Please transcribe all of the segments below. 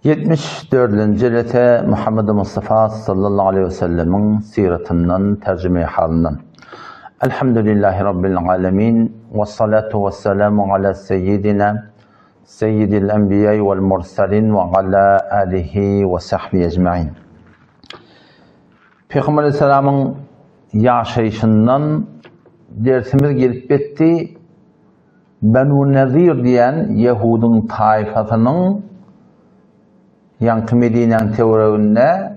74-nji lete Muhammed Mustafa sallallahu aleyhi we sellemiň syratyndan, terjime-i-halyndan. Elhamdülillahi Rabbil alemin, ve salatu ve selamu ala seyyidina, seyyidil enbiýai vel mursalin ve ala alihi ve sahbihi ecmain. Peygamber aleyhisselamyň ýaşaýşyndan dersimiz gelip ýetdi. Benu Nezir diýen ýehudyň taýfasynyň ýaňky Medinäň töwereginde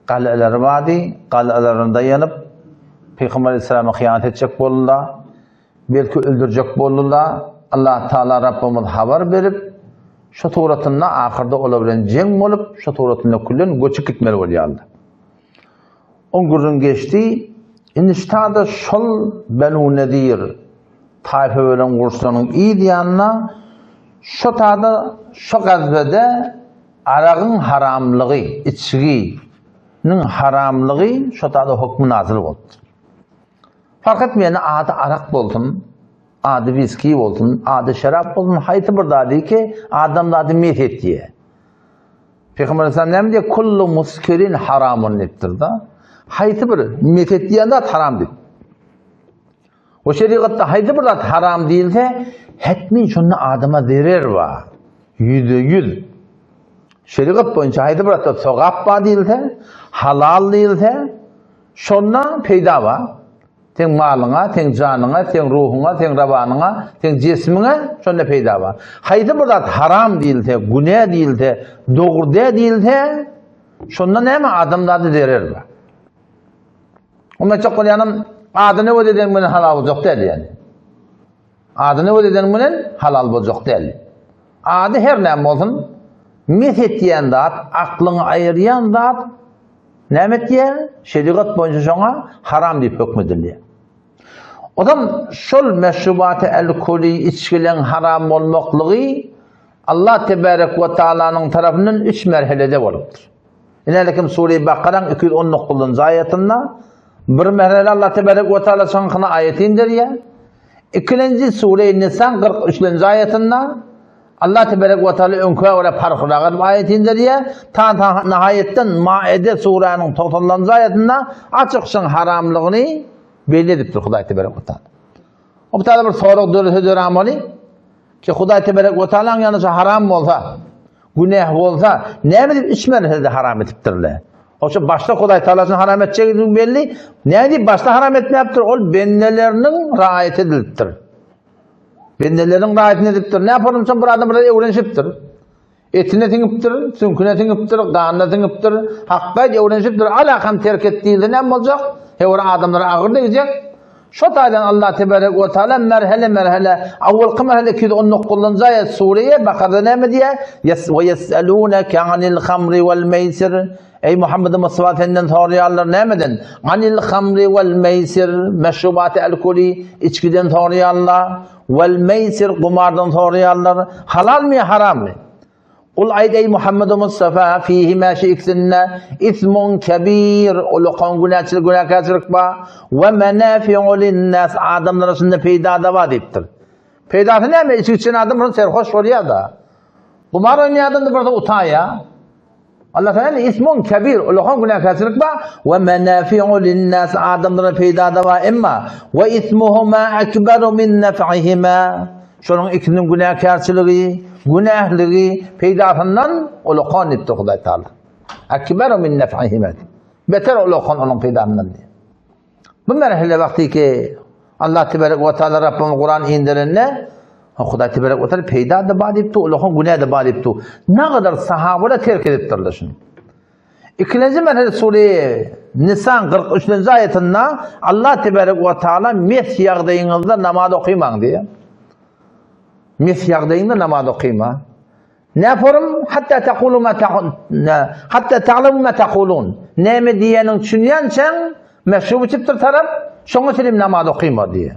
galalary bardy. Galalaryna daýanyp, Pygamber aleyhissalama hyýanat etjek boldular. Belki öldürjek boldular. Allah Taala Rabbymyz habar berip, şu suratynda ahyrda olar bilen jeň bolup, şu suratynda küllen göçüp gitmeli bolýarlar. On gürrüň geçdi. Indi ştada şol Benu Nezir taýfa bilen gurşanyň yz ýanyna şo tada şo gazwede aragyň haramlygy, içginiň haramlygy şo tada hukmy nazyl boldy. Fark etmeýär, ady arak bolsun, ady wiski bolsun, ady şerap bolsun, haýsy bir zady ki, adam zady mes etýär. Pygamber Aleyhisselam näme diýýär? Kullu muskirin haramun diýipdir-de. Haýsy bir mes etýän zat haram diýip. O şerigatda haýsy bir zat haram diýilse, hetmin şonda adama zerer bar. 100%. Şerigat boýunça haýsy bir zatda sogap bar diýilse, halal diýilse, şonda peýda bar. Seň malyňa, seň janyňa, seň ruhuňa, seň rabanyňa, seň jesmiňe şonda peýda bar. Haýsy bir zat haram diýilse, günä diýilse, dogry däl diýilse, şonda näme adamzada zerer bar. Onda aýtjak bolýanym, adyny öwez eden bilen halal boljak däl diýen. Adyny öwez eden bilen halal boljak däl. Ady her näme bolsun, mes etýän zat, aklyňy aýyrýan zat näme etýär? Şerigat boýunça şoňa haram diýip hökm edilýär. Odam şol meşrubaty alkoli içgileň haram bolmaklygy Allah tebarek we taalanyň tarapyndan üç merhelede bolupdyr. Inälekim Sure-i Bakaraň 219-njy aýatynda bir merhele Allah tebarek we taala şaňkyna aýat inderýär. Ikilenji Sure-i Nisaň 43-nji aýatynda Allah tebarek we taala öňkä görä parhlyrak edip aýat inderýär. Ta nahaýatdan Maide suranyň 90-njy aýatynda açyk şyň haramlygyny belli edipdir Hudaý tebarek we taala. O bu taýda bir sorag dörese dörämeli. Ki Hudaý tebarek we taalaň ýanyça haram bolsa, günäh bolsa, näme diýip içmeli haram edipdirler? Oça başda Hudaý Taala haram etjegi belli. Näme diýip başda haram etmäpdir? Ol bendeleriniň raýaty edilipdir. Bendeleriniň raýatyny edipdir. Näme bolsa bir adam bilen öwrenişipdir. Etine siňipdir, süňküne siňipdir, ganyna siňipdir. Hakga öwrenişipdir. Alakam terk et diýilse näme boljak? Hewra adamlara agyr degjek. Şo taýdan Allah tebarek we taala merhele merhele awwalky merhele 219-njy aýat sure Bakarda näme diýýär? Yes we yesalunaka anil hamri wal meysir. Eý Muhammed Mustafa senden soraýarlar nämeden? Anil hamri wal meysir, meşrubat alkoli, içgiden soraýarlar. Wal meysir gumardan soraýarlar. Halalmy harammy? Kul aýt eý Muhammed Mustafa fihima şu ikisinde ismun kebir ulakan günäçilik günäkärçilik bar we menafi'u linnas adamlara şunda peýda da bar diýipdir. Peýdasy näme? Içgi içen adam bir serhoş bolýar da. Gumar oýnaýan adam da bir utaýar. Allah Teala ismun kebir ulakan günäkärçilik bar we menafi'u linnas adamlara peýda da bar emma we ismuhuma ekberu min nef'ihima Şonuň ikisiniň günäkärçiligi, günähligi peýdasyndan ulakan diýipdir Hudaý Taala. Ekberu min nef'ihima. Beter ulakan onuň peýdasyndan diýip. Bu merhele wagty ki Allah tebarek we taala Rabbimiz Kuran indirende Hudaý tebarek we taala peýda da bar diýipdi, ulakan günä de bar diýipdi. Ne kadar sahabeler terk edipdirler şunu. Ikinji merhele sure Nisan 43-nji aýatynda Allah tebarek we taala mes ýagdaýyňyzda namaz okymaň diýýär. Mes ýagdaýyňda namaz okyma. Ne forum hatta taqulu ma hatta ta'lamu ma taqulun. Näme diýeniň düşünýänçäň meşrub içipdir tarap, şoňa çenli namaz okyma diýýär.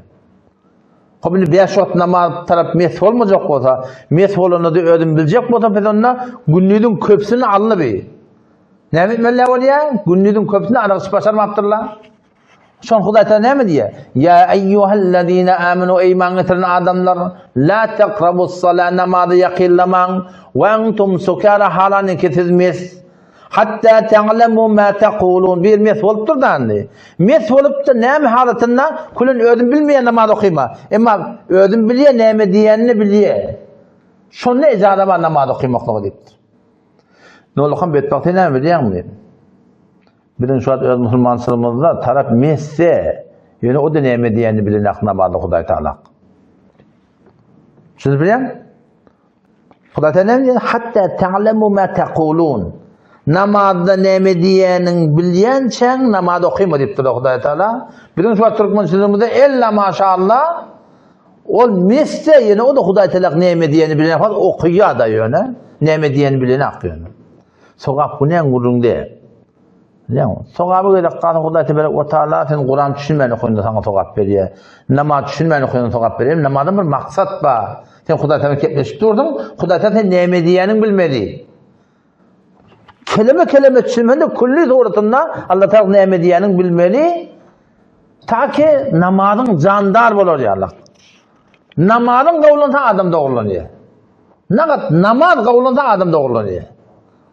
Hop indi 5 wagt namaz tarap mes bolmajak bolsa, mes bolanda da özüm biljek bolsa biz onda gündiziň köpüsini alny bi. Näme etmeli bolýar? Gündiziň köpüsini arak içip başarmapdyrlar. Şon Hudaý Taala näme diýýär? Ýa eýýuhellezine amenu iman getiren adamlar, la taqrabus-sala namaza ýakynlamaň, we entum sukara halaniki siz mes. Hatta ta'lemu ma taqulun bir mes bolupdyr da indi. Mes bolupdyr näme halatynda külün özüm bilmeýän namaz okyma. Emma özüm bilýän näme diýenini bilýär. Şonda ejaza bar namaz okymaklyga diýipdir. Nolukam betbagty näme bilýäňmi? Biziň şu wagt öz musulmançylygymyzda tarap messe, ýöne o-da näme diýenini bilenak namazda Hudaý Taala. Düşünip bilýäňmi? Hudaý Taala näme diýýär? Hatta ta'lemu ma taqulun. Namazda näme diýeniň bilýänçäň namaz okyma diýipdir Hudaý Taala. Biziň şu wagt türkmençiligimizde ella maşallah ol messe ýöne o-da Hudaý Taala näme diýenini bilenak, okaýar-da ýöne näme diýenini bilenak ýöne. Sogap günäň gürrüňde. Bilýäňmi? Sogaby gerek galsa Hudaý tebarek we taala sen Kuran düşünmän okanda saňa sogap berýär. Namaz düşünmän okanda sogap berýär. Namazda bir maksat bar. Sen Hudaý taala gepleşip durduň. Hudaý taala sen näme diýýäniň bilmeli. Keleme keleme düşünmeli, külli suratynda Allah taala näme diýýäniň bilmeli. Ta ki namazyň jandar bolar ýaly. Namazyň gowlansa adam dogrulanýar. Nagat namaz gowlansa adam dogrulanýar.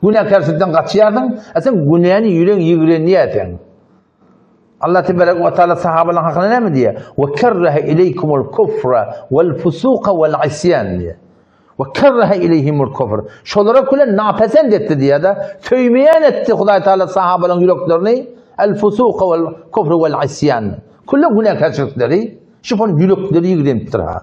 Günäkärçilikden gaçýarsyň, a sen günäni ýüregiň ýigrenýär sen. Allah tebarek we taala sahabalaryň hakynda näme diýýär? Wa kerrehe ileýkumul kufra wal fusuka wal isýan diýýär. Wa kerrehe ileýhimul kufr. Şolara külen napesend etdi diýýär-de, söýmeýän etdi Hudaý Taala sahabalaryň ýüreklerini el fusuka wal kufr wal isýan. Külle günäkärçilikleri şupan ýürekleri ýigrenipdir ha.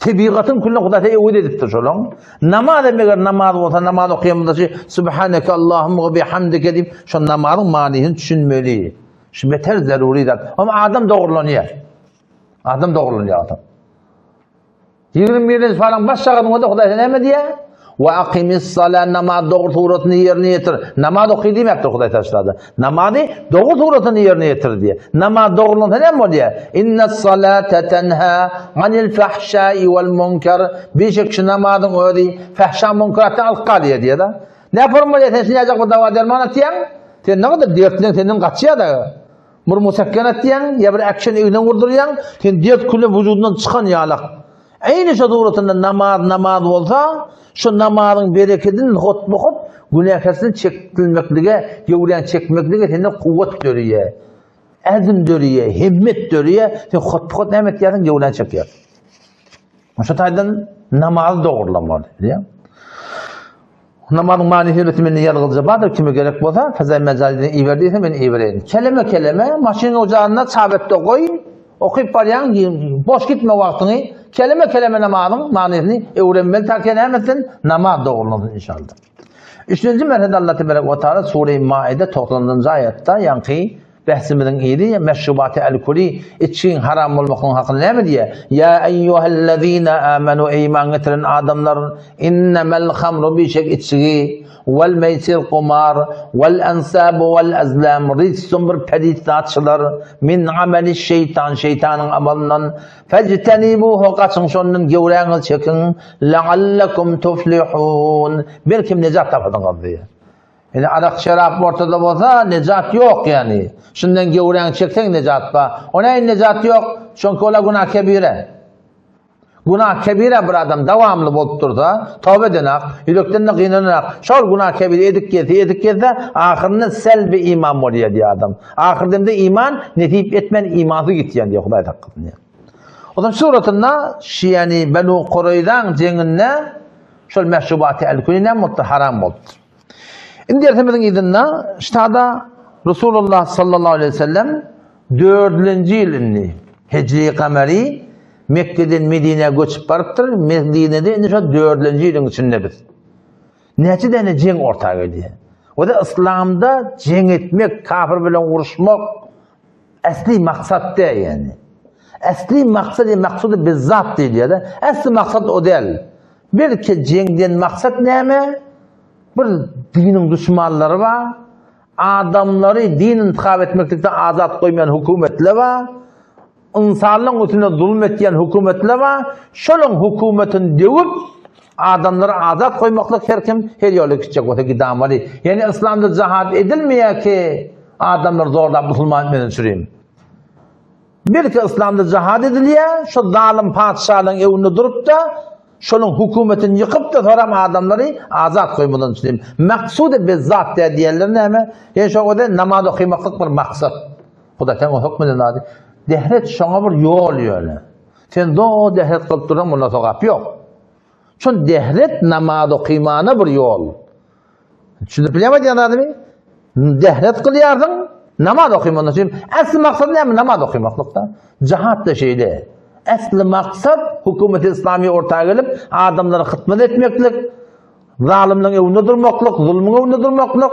Tebigatyň külüne Hudaý Taala öwez edipdir şolaň. Namaz hem eger namaz bolsa, namaz okaýanymyzda şu Subhaneke Allahumma we bihamdike diýip, şo namazyň manysyny düşünmeli. Şu beter zeruri zat. Hem adam dogrulanýar. Adam dogrulanýar adam. 21-nji paraň baş şagadynda Hudaý Taala näme diýýär? Wa aqimis sala namaz dogry suratyny ýerine ýetir. Namaz oky diýmekdir Hudaý taşlady. Namazy dogry suratyny ýerine ýetir diýýär. Namaz dogrulansa näme bolýar? Inna salata tenha anil fahşai wal munkar. Bişek şu namazyň özi fahşa munkaratdan alyp galýar diýýär-de. Ne formal sen şu näjek bir dawa derman atýaň? Sen ne kadar dertleň senden gaçýar-da. Bir musakkan atýaň, ýa bir action ignen vurdurýaň, sen dert küle wujudyndan çykan ýalak. Eýni şo suratynda namaz namaz bolsa, şo namazyň berekedini hotba-hot günäkesini çekdirmeklige, göwräňi çekmeklige sende kuwwat döreýär. Azm döreýär, himmet döreýär. Sen hotba-hot näme etýärsiň? Göwräňi çekýärsiň. Şo taýdan namazy dogrulamaly, bilýäňmi? Namazyň manysy elbetde mende ýazgylyja bardyr, kime gerek bolsa, Fezai Mejaziden iber diýse men ibereýin. Keleme keleme, maşynyň ujagynda çabetde goý, okyp barýaň, boş gitme wagtyňy, keleme keleme namazyň manysyny öwrenmeli ta ki näme etsin, namaz dogrulansyn inşallah. Üçünji merhede Allah tebarek we taala Sure-i Maide 90-njy aýatda ýaňky Bähsimiziň yzy meşrubaty alkoli, içgiň haram bolmaklygyň hakynda näme diýýär? Ýa eýýuhellezine amenu iman getiren adamlar, innemel hamru bişek içgi, wal meýsir gumar, wal ansabu wal azlam rijsun bir pelit zatçylar, min ameli şeýtan şeýtanyň amalyndan, fejtenibuhu gaçyň şondan göwräňizi çekiň, la'allakum tuflihun belkim nejat taparsyňyz diýýär. Indi arak şerap ortada bolsa nejat ýok ýani. Şundan göwräňi çekseň nejat bar. O näin nejat ýok? Çünki ola günah kebire. Günah kebire bir adam dowamly bolup dursa, toba edenak, ýürekden de gynananak, şol günah kebire edip gelse, edip gelse, ahyrynda selbi iman bolýar diýýär adam. Ahyr demde iman nesip etmän imansyz gitýän diýýär Hudaý saklasyn diýýär. O zaman suratynda şiýani Benu Kureýzaň jeňinde şol meşrubaty alkoli näme bolupdyr? Haram bolupdyr. Indi dersimiziň yzynda ştada Resulullah sallallahu aleyhi ve sellem dördülenji ýyl indi Hijri Kameri Mekgeden Medinä göçüp barypdyr. Medinede indi şo dördülenji ýylyň içinde biz. Näçe däne jeň orta gelýär. O da yslamda jeň etmek, kafir bilen uruşmak Äsli maksat däl ýagny. Äsli maksat ýa maksudy bizzat diýilýär-de. Äsli maksat o däl. Belki jeňden maksat näme? Bir diniň duşmanlary bar. Adamlary din intihap etmeklikden azat goýmaýan hökümetler bar. Ynsanlaryň üstüne zulum etýän hökümetler bar. Şolaryň hökümetini döwüp, adamlary azat goýmaklyk her kim her ýola gitjek bolsa gidamaly. Ýagny yslamda jihad edilmeýär ki, Adamlar zorlap musulman etmeden çürim. Belki yslamda jihad edilýär, şo zalym patyşalaryň öňünde durup-da, şonuň hökümetini ýykyp-da soram adamlary azat goýmadan üçin. Maksudy bizzat diýýär diýenleri näme? Ýöne şo göze namaz okymaklyk bir maksat. Hudaý sen hökmünden razy. Dehret şoňa bir ýol ýöne. Sen zo dehret kylyp dursaň munda sogap ýok. Şol dehret namaz okymana bir ýol. Düşünip bilýärmi aýdýan zadymy? Dehret kylýarsyň, namaz okymandan üçin. Äsli maksat näme? Namaz okymaklykda. Jihad da şeýle. Äsli maksat hökümeti islami orta gelip, adamlara hytmat etmeklik, zalymlygyň öňünde durmaklyk, zulmuň öňünde durmaklyk.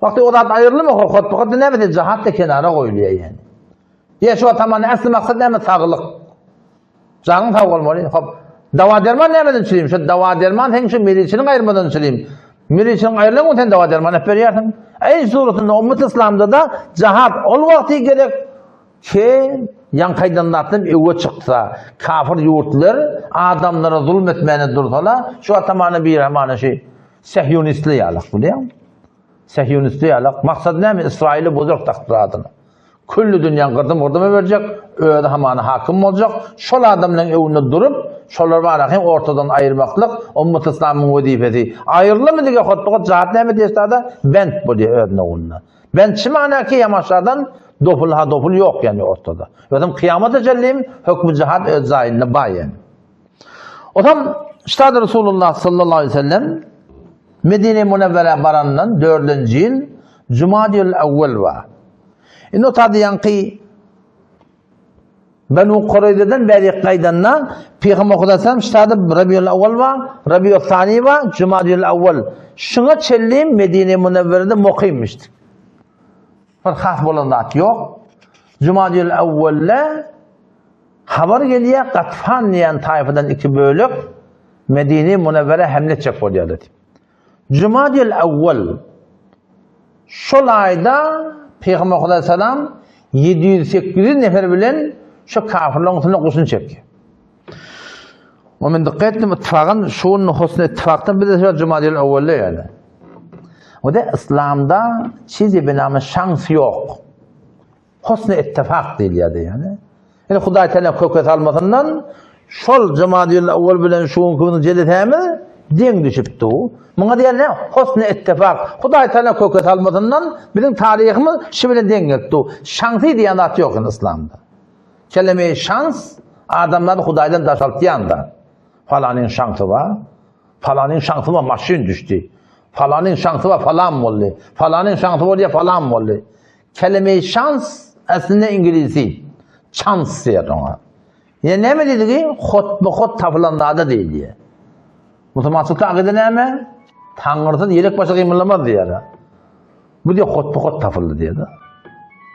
Wagty o zat aýrylmy, hotba-hotba näme diýip jihad da kenara goýulýar ýani. Ýa şu tamany äsli maksat näme? Saglyk. Janyň sag bolmaly. Hop. Dawa derman nämeden çürim? Şu dawa derman seň şu meriçiniň aýyrmadan çürim. Meriçiniň aýrylan gün sen dawa derman hep berýärsiň. Eý suratynda ummet islamda da jihad ol wagty gerek ki ýaňkaýdan zatdan öwe çyksa, kafir ýurtlar adamlara zulm etmäne dursala, şu atamana bir hamana şu sehyonistli ýalak bilýäň. Sehyonistli ýalak. Maksat näme? Ysraýyly bozak takdyr adyny. Külli dünýäň gyrdym-gyrdym berjek, özi hamana hakym boljak, şol adamlaryň öňünde durup, şolar bara hem ortadan aýyrmaklyk ummat yslamyň wezipesi. Aýrylymy dige hotbugat jahat näme diýişdada bent bolýar öz nowunda. Bent çi mana ki ýamaşadan dopul ha dopul ýok ýani ortada. Özem kyýamata çenlim hökmi jahat öz jaýynda bar ýani. Otam ştada Resulullah sallallahu aleyhi ve sellem Medine Münevvere barandan dördünji ýyl Jumadül Awwal bar. Indi o taýda ýaňky Benu Kureýzeden bäri gaýdanda Pygamber Hudaý sallam ştada Rabiul Awwal bar, Rabiul Sani bar, Jumadül Awwal. Şuňa çenli Medine Münevverede mukymyşdy. Bir has bolan zat ýok. Jumadül Awwalda habar gelýär, Gatfan diýen taýfadan iki bölek Medine Münevvere hemle etjek bolýarlar diýip. Jumadül Awwal şol aýda Pygamber Hudaý salam 700-800 nefer bilen şu kafirleriň üstüne guşun çekdi. O men dikkat etdim, ittifakan şu gün husn ittifakdan bize şu Jumadül Awwalda ýaly. O da İslamda çizi binamy şans ýok. Husn ittifak diýilýärdi ýani. Indi Hudaý Teala köke salmasyndan şol Jumadül Awwal bilen şu günki biziň jelesämiz deň düşüpdi. Muňa diýen ne? Husn ittifak. Hudaý Teala köke salmasyndan biziň taryhymyz şu bilen deň gelipdi. Şansy diýen zat ýok indi İslamda. Kelime şans adamlary Hudaýdan daşaltýan zat. Falanyň şansy bar. Falanyň şansy bar maşyn düşdi. Falanyň şansy bar falan boldy. Falanyň şansy bolýar falan boldy. Kelime-i şans aslynda inglizçe chance diýýär oňa. Ýa näme diýdigi? Hotba-hot tapylan zada diýilýär. Musulmançylykda akyda näme? Taňrysyz ýelek başy gymyldamaz diýýär. Bu diýýär hotba-hot tapyldy diýýär.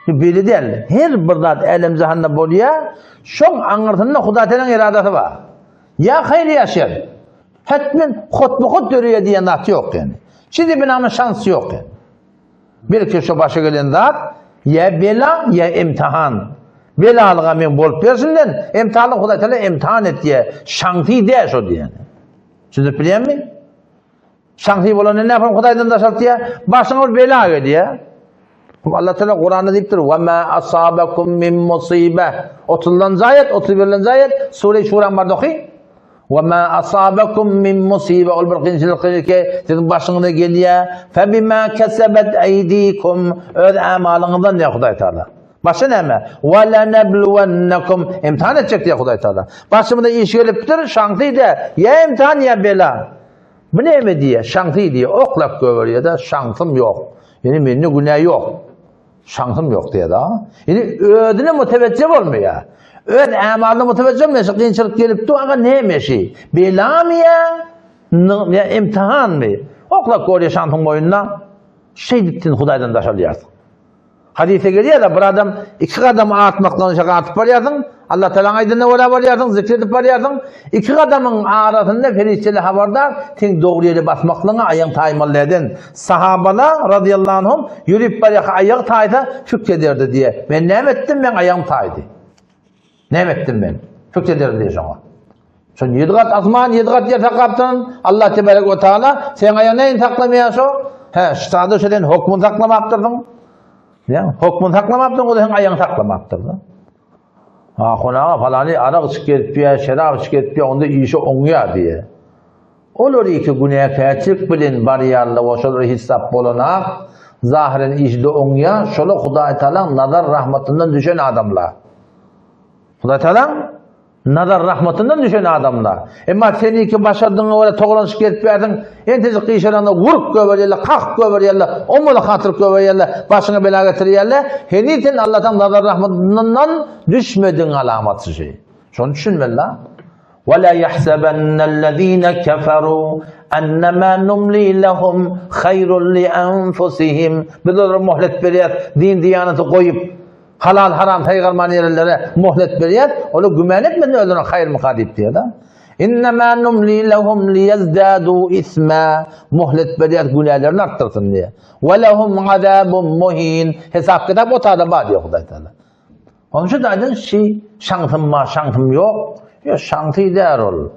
Bu beýle däl. Her bir zat älem jahanda bolýar. Şoň aňyrsynda Hudaý Tealanyň eradasy bar. Ýa haýyr ýa şer. Hetmen hotba-hot döreýär diýen zat ýok ýani. Çizi binamyň şansy ýok ýani. Belki şo başa gelen zat ýa bela ýa imtihan. Belalyga men bolup bersinden, imtihanlyk Hudaý Teala imtihan etýä. Şaňsy dä şo diýen. Düşünip bilýänmi? Şaňsy bolanda näme Hudaýdan daşaltýa? Başyňa bir bela gelýä. Allah Teala Kuranda diýipdir: "Ve ma asabakum min musibe." 30-lanjy aýat, 31-lenji aýat, Sure-i Şura barda oky. Ve ma asabakum min musibe ol bir kynçylyk ki siziň başyňyza gelýär. Fe bima kesebet eydikum öz amalyňyzdan diýär Hudaý Taala. Başga näme? Ve lenebluwennekum imtihan etjek diýär Hudaý Taala. Başymyza iş gelipdir, şansy diýär. Ýa imtihan ýa bela. Bu näme diýär? Şansy diýär. Oklap göberýär-de, şansym ýok. Ýani mende günä ýok. Şansym ýok diýýär-de. Ýani özüne mütewejje bolmaýar. Öz ämalyna mütewejje bolmaýar. Şu kynçylyk gelip dur, aga näme şi? Belamy ýa ýa imtihanmy? Oklap görýär şansyň boýunda. Şeýdip sen Hudaýdan daş alýarsyň. Hadysda gelýär-de, bir adam iki gadam atmakdan şa atyp barýarsyň, Allah Tagalaň aýdanyna görä barýarsyň, zikr edip barýarsyň. Iki gadamyň arasynda perişdeler habardar, seň dogry ýere basmaklygyňa aýagyň taýmaly däden. Sahabalar razyýallahu anhum ýörüp barýarka aýagy taýsa şükür ederdi diýýär. Men näme etdim, meň aýagym taýdy. Näme etdim men? Şükür ederdi diýýär şoňa. Şol ýedi gat asman, ýedi gat ýer saklapdyryn. Allah tebarek we taala seň aýagyňy näin saklamaýar şo? Hä, ştada şo sen hokmuny saklamapdyrsyň. Ýa, hokmuny saklamapdyň, o da seň aýagyňy saklamapdyr. Ahun aga palany arak içip gezipýär, şerap içip gezipýär, onda işi oňýar diýýär. Olar iki günäkärçilik bilen barýarlar we şolara hiç zat bolanak, zahyren işi-de oňýar, şolar Hudaý Tagalaň nazar rahmatyndan düşen adamlar. Hudaý Tagalaň nazar rahmatyndan düşen adamlar. Emma sen iki başardygyňa görä togalanyşyp gezipýärsiň, entejik gyşaraňda wurup goýberýärler, kakyp goýberýärler, oňa-da hatyryp goýberýärler, başyňa bela getirýärler. Heniz sen Alla Tagalaň nazar rahmatyndan düşmedigiň alamaty şi. Şony düşünmeli-la. Ve la yahsebennellezine keferu ennemâ numli lehum hayrun li enfusihim. Biz olara muhlet berýäs, din diýanaty goýup, halal haram saýgarman ýerenlere muhlet berýäs, olar gümän etmesin özlerine haýyrmyka diýip diýýär-de. Innemâ numli lehum liýezdâdû ismâ. Muhlet berýäs günälerini artdyrsyn diýýär. Ve lehum azâbun muhin. Hesap kitap o taýda bar diýýär Hudaý Taala. Onuň üçin aýdan şi şansym bar, şansym ýok. Ýok, şansy däl ol.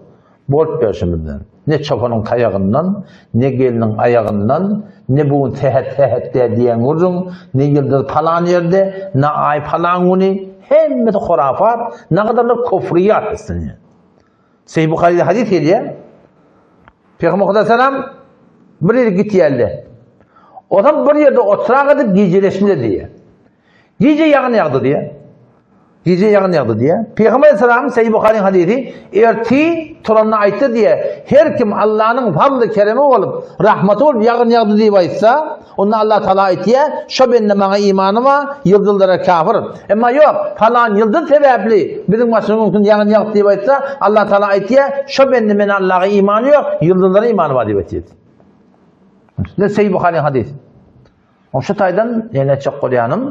Bolup berşimizden. Ne çopanyň taýagyndan, ne gelniň aýagyndan, ne bu gün sähet sähet däl diýen gürrüň, ne ýyldyz palan ýerde, ne aý palan güni, hemmesi horafat, nagadarlar kufriýat üstünde. Sahih Buharyda hadys gelýär. Pygamber Hudaý salam bir ýere gitýärler. Otam bir ýerde oturak edip gijeleşmeli diýýär. Gije ýagyn ýagdy diýýär. Gije ýagyn ýagdy diýýär. Pygamber aleyhisselam Sahih Buharyň hadysy erti turanda aýtdy diýýär. Her kim Allanyň fazly keremi bolup, rahmaty bolup ýagyn ýagdy diýip aýtsa, onda Allah Taala aýtýar, şo bende maňa imany bar, ýyldyzlara kafir. Emma ýok, palan ýyldyz sebäpli biziň başymyzyň üstünde ýagyn ýagdy diýip aýtsa, Allah Taala aýtýar, şo bende men Allaha imany ýok, ýyldyzlara imany bar diýip aýtýar. Ne Sahih Buharyň hadysy. Şu taýdan ýene etjek bolýanym,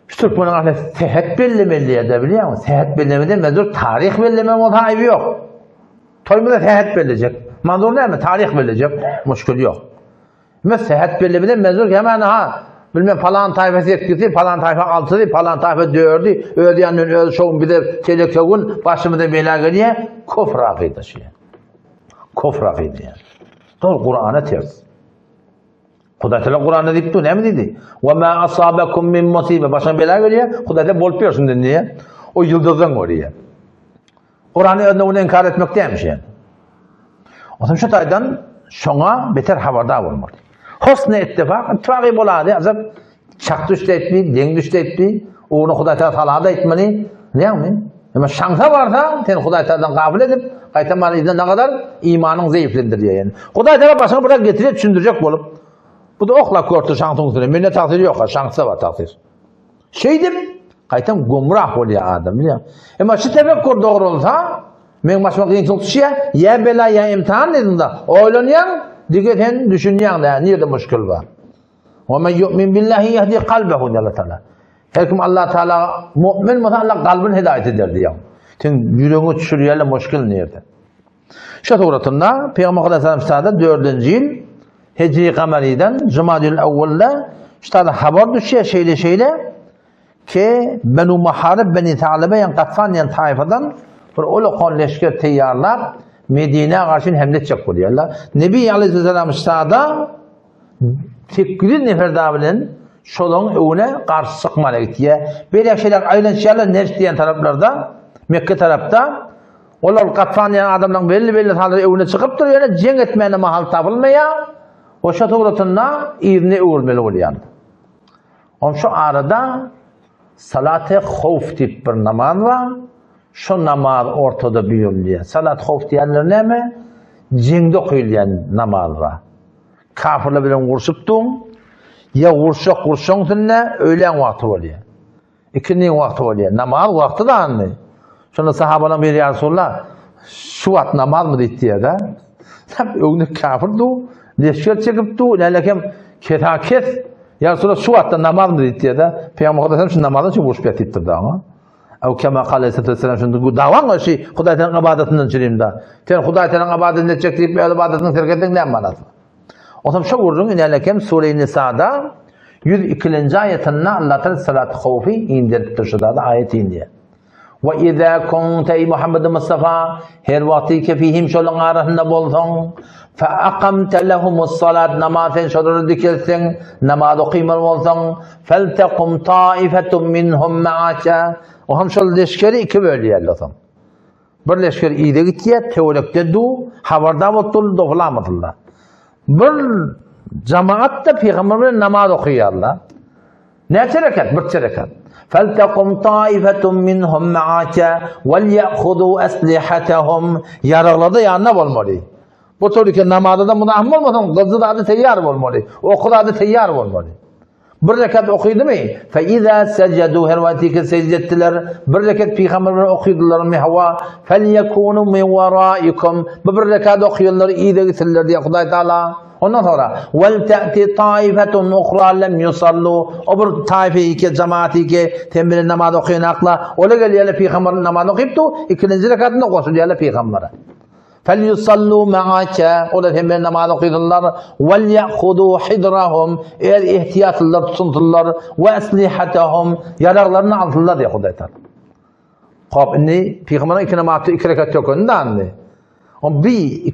şu türkmeniň ähli sähet bellemeli diýýär-de bilýäňmi? Sähet bellemeden mezur taryh belleme bolsa aýby ýok. Toýumyza sähet bellejek. Manzur näme? Taryh bellejek. Muşkil ýok. Emma sähet bellemeden mezur hemen ha bilmem palan taýfa sekizi, palan taýfa altysy, palan taýfa dördi, öz ýanyndan öz şowun bize telekewün başymyza bela gelýär. Kufr akyda şu. Kufr akyda. Dogry Kur'ana ters. Hudaý Teala Kuranda diýip dur, näme diýdi? Wa ma asabakum min musibe. Başyňa bela gelýär, Hudaý Teala bolup ýörsün diýdi. O ýyldyzdan görýär. Kurany özüne ony inkar etmek dälmiş ýa. Otam şu taýdan şoňa beter habardar bolmaly. Husny ittifak, ittifaky bolady, azap çak düşdi etdi, deň düşdi etdi. Ugruna Hudaý Teala salada etmeli. Näme? Emma şansa barsa, sen Hudaý Tealadan gafyl edip, gaýtam bana yzyna nagadar imanyň zeýiflendirýär ýani. Hudaý Teala başyňa biraz getirýär düşündirjek bolup. Bu da oklap gördi şansyň üstüne. Mende tagsyr ýok, ha, şansda bar tagsyr. Şeýdip, gaýtam gumrah bolýar adam, bilýär. Emma şu tefekkur dogry bolsa, meň başyma kynçylyk düşýär, ýa bela, ýa imtihan diýdiň-de, oýlanýaň, dige sen düşünýäň-dä, nirde muşkil bar. Wa men yu'min billahi yahdi kalbehu diýýär Allah Taala. Her kim Allah Taala mu'min bolsa Allah kalbyny hidaýat eder diýýär. Sen ýüregiňe düşürýärler muşkil nirde. Şu suratynda Pygamber Aleyhisselam sada 4-nji ýyl Hijri Kameriden Jumadül Awwalda şu tada habar düşýär şeýle şeýle ki Benu Muharib Beni Talebe ýa Gatfan diýen taýfadan bir uly leşger teýýarlap Medinä garşy hemle etjek bolýarlar. Nebi Aleyhisselam sada 800 nefer dagy bilen şolaryň öňüne garşy çykmana gitýär. Beýle şeýle aýlanyşýarlar Nejd diýen taraplarda, Mekke tarapda. Olar Gatfan diýen adamlaryň belli-belli sanlary öňüne çykypdyr, ýöne jeň etmäne mahal tapylmaýar. Oşa suratynda yzyna öwürmeli bolýar. On şu arada Salat-y howf diýip bir namaz bar. Şo namaz ortada buýrulýar. Salat howf diýenleri näme? Jeňde okylýan namaz bar. Kafirler bilen urşup duň, ýa urşak urşaň üstünde öýlän wagty bolýar. Ikindiň wagty bolýar. Namaz wagty da andy. Şonda sahabalaryň biri ýa Resulallah, şu wagt namazmy diýip diýýär-de. Sap öňde kafir du, leşger çekip du, nälekem kesa kes. Ýa Resulallah şu wagtda namazmy diýip diýýär-de. Pygamber Hudaý şu namazdan şu urşup ýat diýipdir da oňa. Ew kema kale aleyhissalatu şunda bu dawaň şi Hudaý seniň ybadatyndan çürim da. Sen Hudaý seniň ybadatyny etjek diýip öz ybadatyny terk etseň näme manasy? Onsoň şo gürrüň inelekem Sure-i Nisada 102-nji aýatynda Allah Taala salat howfy inderipdir şu zady aýat inýär. Ve izâ kunte eý Muhammed Mustafa her wagty ki fihim şolaryň arasynda bolsaň fe akamte lehumus salat namaz sen şolara dikeltseň namaz okymaly bolsaň feltekum taifetun minhum maaka o hem şol leşgeri iki bölýärler soň. Bir leşger yza gitýär, töwerekde du, habardar bolup durly, doflamasynlar. Bir jamaat da pygamber bilen namaz okaýarlar. Näçe rekat? Birçe rekat. Feltekum taifetun minhum ma'aka vel ya'khudu aslihatahum. Ýaraglary da ýanynda bolmaly. Bu tabii ki namazda da muzahim bolmasaň, gyzy zady teýýar bolmaly. Oky zady teýýar bolmaly. Bir rekat okydymy? Fe iza sejadu her wagty ki secde etdiler. Bir rekat pygamber bilen okydylarmy? Hawa. Fel yekunu min waraikum. Bu bir rekat okayanlar ýa gitsinler diýe Hudaý Taala. Ondan sonra vel ta'ti taifetun uhra lem yusallu. O bir taife iki cemaat iki sen bilen namaz okayan akla. Ola gelýärler pygamber namaz okypdy. Ikinji rekatynda goşulýarlar pygambere. Felyusallu ma'ake, olar hem bilen namaz okydyrlar, vel ya'hudu hidrahum, eger ihtiýatlylar tutunsynlar, we eslihatahum, ýaraglaryny alsynlar diýýär Hudaý Taala. Hop, indi pygamberiň iki namazda iki rekat tökendi indi. O bir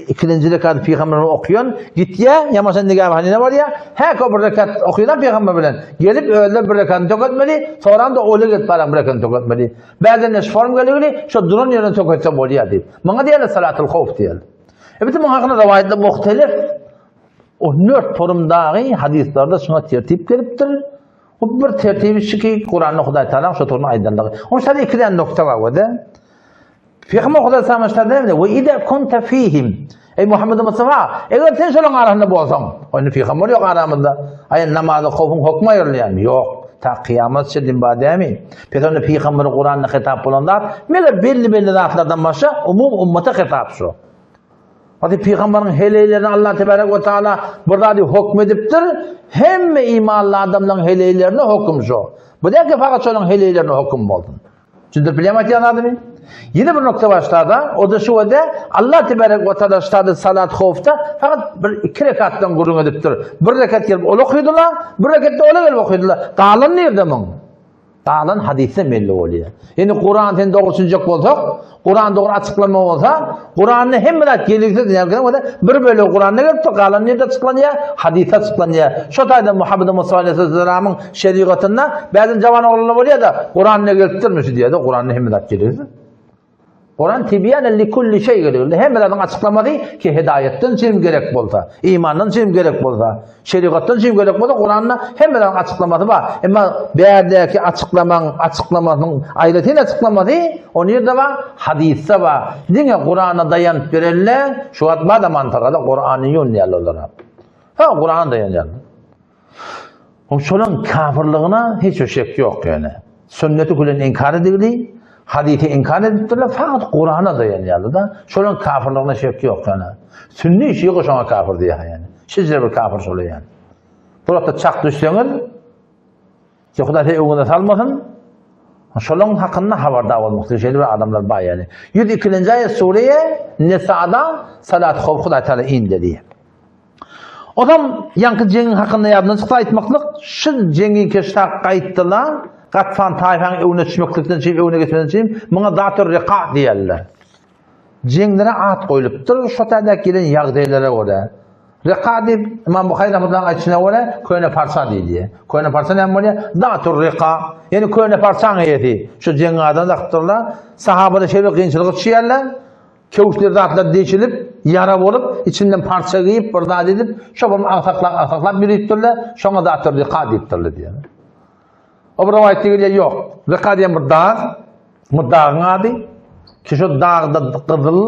ikinji rekat pygamber okýan, gitýär, ýamaşan nigahane barýar, hä bir rekat okýan pygamber bilen. Gelip özler bir rekatyny töketmeli, soran da ola gelip baran bir rekatyny töketmeli. Bäzende şu form geligini şo duran ýerine töketse bolýar diýip. Muňa diýerler salatul howf diýerler. E bitin muň hakynda rowaýatlar muhtelif. O nört forumdagy hadyslarda şuňa tertip gelipdir. Bu bir tertibi şu ki Kuranda Hudaý Taala şo toruny aýdanlygy. Oň şada iki däne nokta bar wede. Pygamber Hudaý sana şada näme? We ida kunta fihim. Ey Muhammed Mustafa, eger sen şolaryň arasynda bolsaň, indi pygamber ýok aramyzda. Aý namazy howfuň hokmy aýrylýarmy? Ýok. Ta kyýamat çenli bar dämi? Pes onda pygambere Kuranda hitap bolan zat, meger belli-belli zatlardan başga umum ummata hitap şu. Hadi pygamberiň heleýlerine Allah tebarek we taala bir zady hokm edipdir. Hemme imanly adamlaryň heleýlerine hokum şu. Bu däl ki fakat şonuň heleýlerine hokum bolsun. Düşündirip bilýärmi aýtýan zadymy? Ýene bir nokta bar ştada, o da şu wada Allah tebarek we taala ştada salat howfda fakat bir iki rekatdan gürrüň edipdir. Bir rekat gelip ol okydylar, bir rekatda ola gelip okydylar. Galan nirde muň? Galan hadysda belli bolýar. Ýani Kuran sen dogry düşünjek bolsak, Kuran dogry açyklama bolsa, Kuranda hemme zat geliksiz näme bolsa, bir bölegi Kuranda gelipdir, galan nirde açyklanýar? Hadysda açyklanýar. Şo taýdan Muhammed Mustafa aleyhisselamyň şerigatynda bäzin jawan oglanlar bolýar-da, Kuran ne gelipdirmi şu diýýär-de, Kuranda hemme zat geliksiz. Kuran tibýanen li kulli şeý geliginde hemme zadyň açyklamasy ki hidaýatdan üçin gerek bolsa, imandan üçin gerek bolsa, şerigatdan üçin gerek bolsa Kuranda hemme zadyň açyklamasy bar. Emma bärdäki açyklamaň açyklamasynyň aýratyn açyklamasy o nirde bar? Hadysda bar. Diňe Kurana daýanyp berende şu wagt bar da mantagada Kuranyýun diýýärler olara. Ha Kurana daýanýarlar. Oň şolaň kafirligine hiç bir şek ýok ýöne. Sünneti gülen inkar edildi, hadysy inkar edipdirler, fakat Kurana daýanýarlar-da. Şolaň kafirligine şek ýok ýöne. Sünni şiýa şoňa kafir diýýär ýöne. Şeýle bir kafir şolar ýöne. Bu wagtda çak düşseňiz, Hudaý sizi öňüne salmasyn. Şolaň hakynda habardar bolmak şeýle bir adamlar bar ýöne. 102-nji aýat sure Nisa'da salat howf Hudaý Taala indi diýýär. Ozam ýaňky jeňiň hakynda ýadyndan çyksa aýtmaklyk, şu jeňi keştak gaýtdylar, Gatfan taýfaň öwüne düşmeklikden çyn, öwüne geçmeden çyn, muňa Zatur Rika diýerler. Jeňlere at goýlupdyr, şo taýda gelen ýagdaýlara görä. Rika diýip, Imam Buhary rahmetullahyň aýdyşyna görä, köne parça diýilýär. Köne parça näme bolýar? Zatur Rika, ýagny köne parçaň eýesi. Şu jeňiň adyny dakypdyrlar. Sahabalar şeýle bir kynçylyga düşýärler. Köwüşler zatlar deşilip, ýara bolup, içinden parça geýip, bir zat edip, şo bir agsaklap-agsaklap ýörüpdirler, şoňa zatlar ryka diýipdirler diýýär. O bir rowaýatda gelýär, ýok. Ryka diýen bir dag, bu dagyň ady, ki şo dagda gyzyl,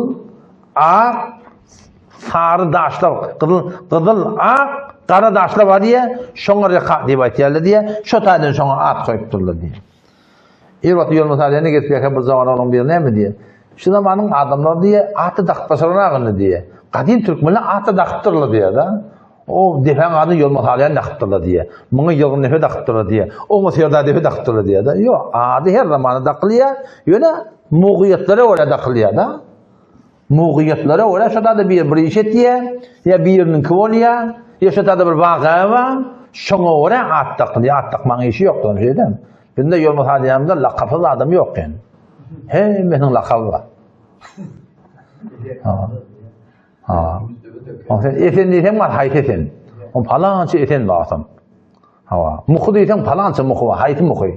ak, sary daşlar, gyzyl, gyzyl, ak, gara daşlar bar diýýär, şoňa ryka diýip aýtýarlar diýýär, şo taýdan şoňa at goýupdyrlar diýýär. Ir wagty ýoluna salýanda gezip ýörkä bir jawan oglan biri näme diýýär? Şu zamanyň adamlary diýýär, aty dakyp başaranagyndy diýýär. Gadym türkmenler aty dakypdyrlar diýýär-de. O depäň adyny ýoluna salýan dakypdyrlar diýýär. Muňa ýylgyn depe dakypdyrlar diýýär. Oňa serdar depe dakypdyrlar diýýär-de. Ýok, ady her zamanda dakylýar, ýöne mugyýetlere görä dakylýar-da. Mugyýetlere görä şo zada bir bir iş etýär, ýa biriniňki bolýar, ýa şo zada bir waka bar, şoňa görä at dakylýar, at dakmagyň işi ýok şeýdem. Bizde ýolma salýanymyzda lakapsyz adam ýok ýani. Hemmesiniň lakaby bar. Ha. Ha. O sen Esen diýseň bar, haýsy Esen? O palança Esen bar otam. Hawa. Muhy diýseň palança Muhy bar, haýsy Muhy?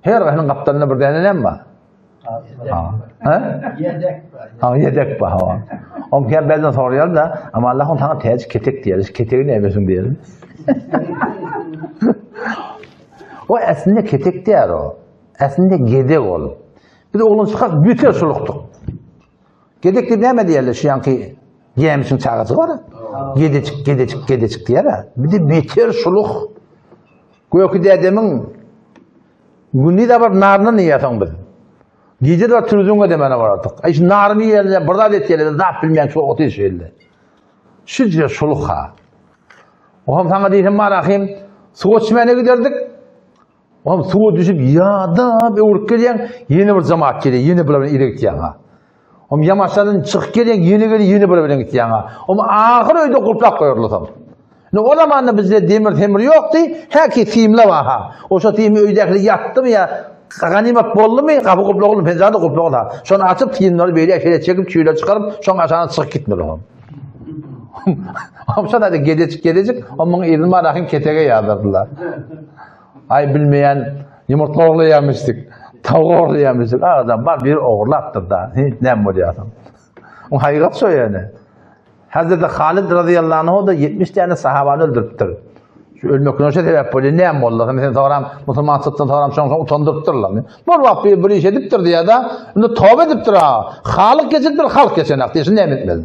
Her biriniň gapdalynda bir däne näme bar? Ha. Ha? Ýedek bar. Ha, ýedek bar. Hawa. Oň her bäden soraýar da, amma Allah on saňa täji ketek diýer. Ketegi näme üçin diýer? O aslynda ketek diýer o. Aslynda gedek ol. Biz oglançykak büter şulukdyk. Gedek diýip näme diýerler şu ýanky gämişiň çagasy bar. Gedejik, gedejik, gedejik diýer. Bir de beter şuluk. Göki dädemiň gündiz de baryp naryny iýýärsoň biz. Gije de baryp türzüňe demene barardyk. Aý şu naryny iýeli, bir zat etýeli, zat bilmeýän şu otyr şu elde. Şüje şuluk ha. Ohm saňa diýsem bar ahym, suwa çimene giderdik. Ohm suwa düşüp ýadap öwrüp gelýäň, ýene bir jemaat gelýär, ýene bular bilen ile gitýäň ha. Ohm ýamaşlardan çykyp gelýäň, ýene gelýär, ýene bular bilen gitýäň ha. Ohm ahyr öýde gulplap goýarlar Indi o zamanda bizde demir temir ýokdy, häki simle bar ha. Oşa simi öýdäkiler ýatdymy ýa ganymat boldumy, gapy gulpla boldy, penjirede gulpla boldy. Şony açyp simleri beýle şeýle çekip çüýler çykaryp, şoň aşagyna çykyp gitmeli ohm. Ohm şonda gedejik gedejik, omuň yzyny bar ahyn ketege ýazdyrdylar. Aý bilmeýän ýumurtga ogurlaýarmyşdyk, towuk ogurlaýarmyşdyk. Adam bar biri ogurlapdyr da. Näme bolýarsyň? Oň hakykat şo ýöne. Hazreti Halid razyýallahu anhu da 70 tane sahabany öldüripdir. Şu ölmekine şo sebäp bolýar. Näme boldy? Sen soram, musulmançylykdan soram, şoň şoň utandyrypdyrlar. Bir wagt bir, bir iş edipdir diýýär-de, indi toba edipdir ha. Halyk geçipdir, halk geçenak diýşi näme etmeli?